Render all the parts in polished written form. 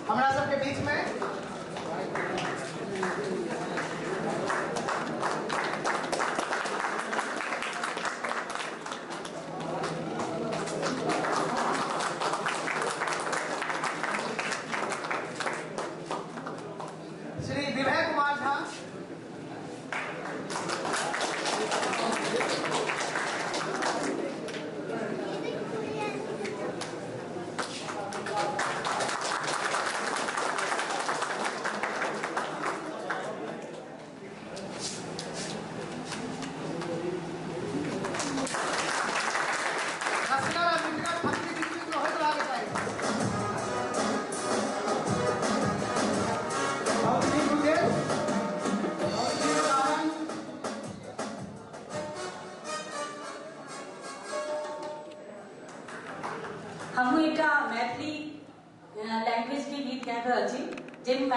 हमरा सबके बीच में श्री विभय कुमार झा।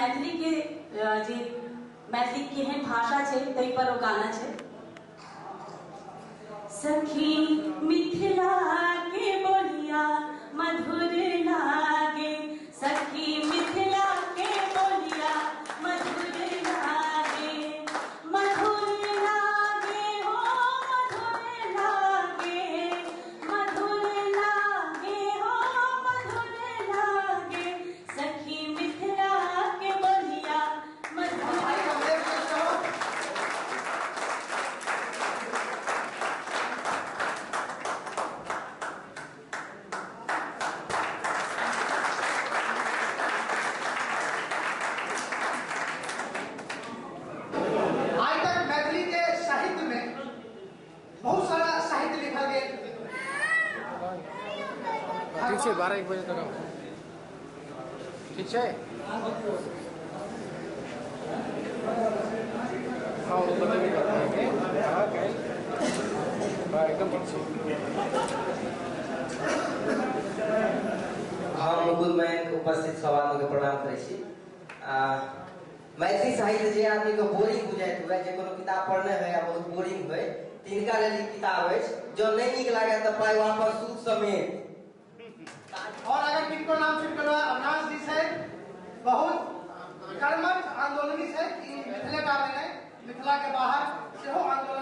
मैथिली के जे मैथिली केहन भाषा छै ताहि पर ओ गाना छै। सखी मिथिला के बोलिया मधुर लागे, सखी मिथिला के बोलिया मधुर लागे, मधुर लागे हो मधुर लागे, मधुर लागे हो मधुर लागे, सखी मिथिला के बोलिया मधुर। आइ तक मैथिली के साहित्य में बहुत सारा साहित्य लिखल गेल। ठीक छै, 12-1 बजे तक आउ। ठीक छै? हाँ, वो बतेबे करतै। हाँ, काल्हि। हाँ, एकदम ठीक छै। हम मुकुल मयंक उपस्थित सब आदमी के प्रणाम करै छी। मैथिली साहित्य जे आदमी के बोरिंग बुझाइत हुए, जे कोनो किताब पढ़ने होय आ बहुत बोरिंग होय, तिनका लेल ई किताब अछि। जँ नहि नीक लागै तऽ पाइ वापस सूद समेत। और अगर किनको नाम छुटि गेल, अविनाश जी छै, बहुत कर्मठ आंदोलनी छै, ई मिथिले टा में नहि, मिथिला के बाहर सेहो आंदोलन